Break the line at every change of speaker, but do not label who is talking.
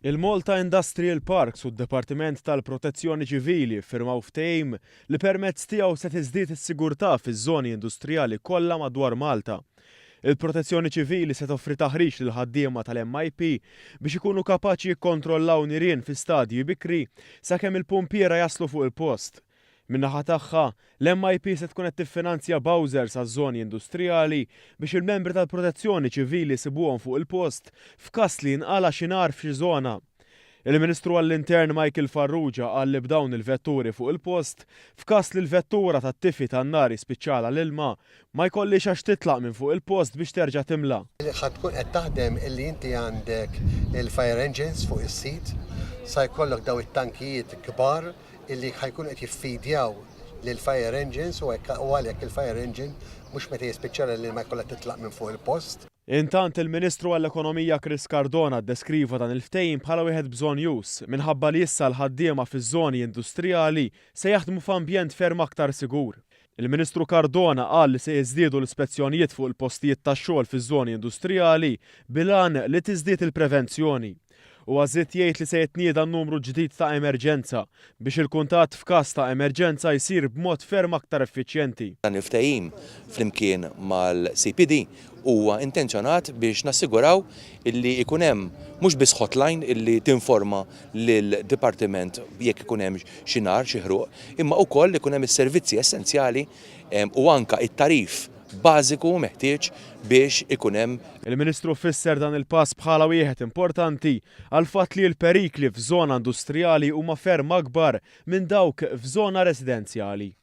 Il-Malta Industrial Parks u d-Dipartiment tal-Protezzjoni Ċivili ffirmaw ftehim li permezz tiegħu se tiżdied is-sigurtà fiż-żoni industrijali kollha madwar Malta. Il-Protezzjoni Ċivili se toffri taħriġ lill-ħaddiema tal-MIP biex ikunu kapaċi jikkontrollaw nirien fi stadji bikri sakemm il-pumpiera jaslu fuq il-post. Min-naħa tagħha, l-MIP se tkun qed tiffinanzja bowsers għaż-żoni industrijali biex il-membri tal-Protezzjoni Ċivili jsibuhom fuq il-post f'każ li jinqala' xi nar f'xi żona. Il-Ministru għall-Intern Michael Farrugia qal li b'dawn il-vetturi fuq il-post, f'każ li l-vettura tat-tifi tan-nar jispiċċalha l-ilma, ma jkollhiex għax titlaq minn fuq il-post biex terġa' timla.
Ħa tkun qed taħdem illi inti għandek il-fire engines fuq is-sit, sa jkollok daw it-tankijiet kbar illi ħa jkunu qed jiffidjaw lill-fire engines u hekk u għalhekk il-fire engine mhux meta jispiċċalha l-ilma jkollha titlaq minn fuq il-post.
Intant, il-Ministru għall-Ekonomija Chris Cardona ddeskriva dan il-ftehim bħala wieħed bżonnjuż minħabba li issa l-ħaddiema fiż-żoni industrijali se jaħdmu f'ambjent ferm aktar sigur. Il-Ministru Cardona qal li se jiżdiedu l-ispezzjonijiet fuq il-postijiet tax-xogħol fiż-żoni industrijali bil-għan li tiżdied il-prevenzjoni. Huwa żied jgħid li se jitnieda numru ġdid ta' emerġenza biex il-kuntatt f'każ ta' emerġenza jsir b'mod ferm aktar effiċjenti.
Dan il-ftehim flimkien mal-CPD huwa intenzjonat biex nassiguraw illi jkun hemm mhux biss hotline illi tinforma lid-dipartiment jekk ikun hemm xi nar, xi ħruq, imma wkoll ikun hemm is-servizzi essenzjali u anke t-tagħrif bażiku meħtieġ biex ikun hemm.
Il-Ministru fisser dan il-pass bħala wieħed importanti għall-fatt li l-perikli f'żona industrijali huma ferm akbar minn dawk f'żona residenzjali.